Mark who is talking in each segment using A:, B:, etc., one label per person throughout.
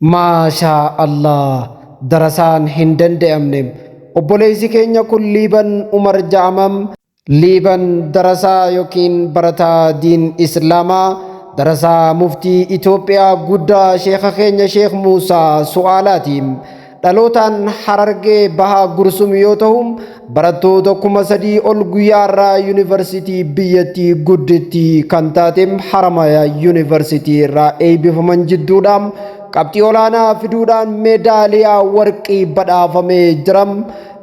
A: Maashaa Allah darasaan hin danda'amne. Obboleessi keenya kun Liiban Umar ja'amam. Liiban darasaa yookiin barataa diin Islaamaa darasaa muftii Itoophiyaa guddaa sheekha keenya Sheekh Muusaa Su'aalaati. Dhalootaan Harargee Bahaa Gursum yoo ta'u, barattoota 3000 ol guyyaa irraa yuunivarsiitii biyyattii guddittii kan taate Haramaya Yuunivarsiitii irraa eebbifaman jidduudha. Qabxii olaanaa fiduudhaan meedaaliyaa warqii badhaafamee jira.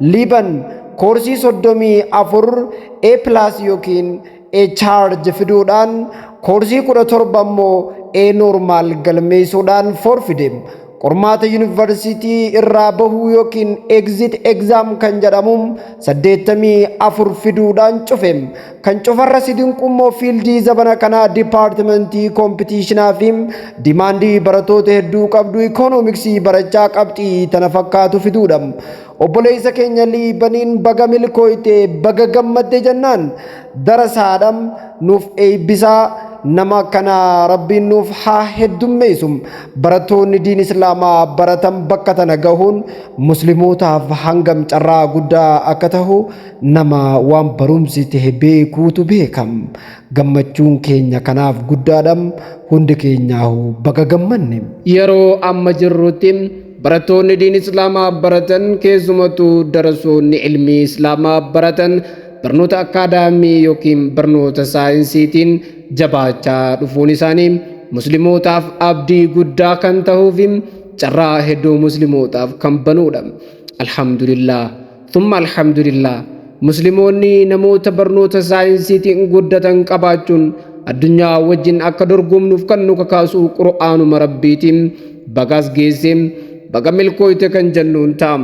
A: Liiban koorsii 34 A plus yookiin A charge fiduudhaan koorsii 17 immoo A normal galmeessuudhaan four fide. Qormaata yuunivarsiitii irraa bahuu yookiin exit exam kan jedhamu 84 fiduudhaan cufe. Kan cufarra si dinqu immoo fiildii zabana kanaa dipaartimentii competition fi demandii barattoota hedduu qabdu ikoonomiksii barachaa qabxii tana fakkaatu fiduudha. Obboleessa keenya Liibaniin baga milkooyte, baga gammadde jennaan, darasaadha nuuf eebbisaa. Nama akkana Rabbiin nuuf haa heddummeessu. Barattoonni diin Islaamaa baratan bakka tana gahuun muslimootaaf hangam carraa guddaa akka tahu nama waan barumsi tahe beekuutu beekam. Gammachuun keenya kanaaf guddaadha. Hundi keenyaahu baga gammanne. Yeroo amma jirrutti barattoonni diin Islaamaa baratan, keessumattuu darasoonni ilmii Islaamaa baratan, barnoota akkaadaamii yookiin barnoota saayinsiitiin jabaachaa dhufuun isaanii muslimootaaf abdii guddaa kan tahuufi carraa hedduu muslimootaaf kan banuudha. Alhamdulillah. Thumma alhamdulillah. Musliimoonni namoota barnoota saayinsiitiin guddatan qabaachuun addunyaa wajjin akka dorgomnuuf kan nu kakaasu Qur'aanuma Rabbiitiin. Bagaas geessee, baga milkooyte kan jennuun ta'a.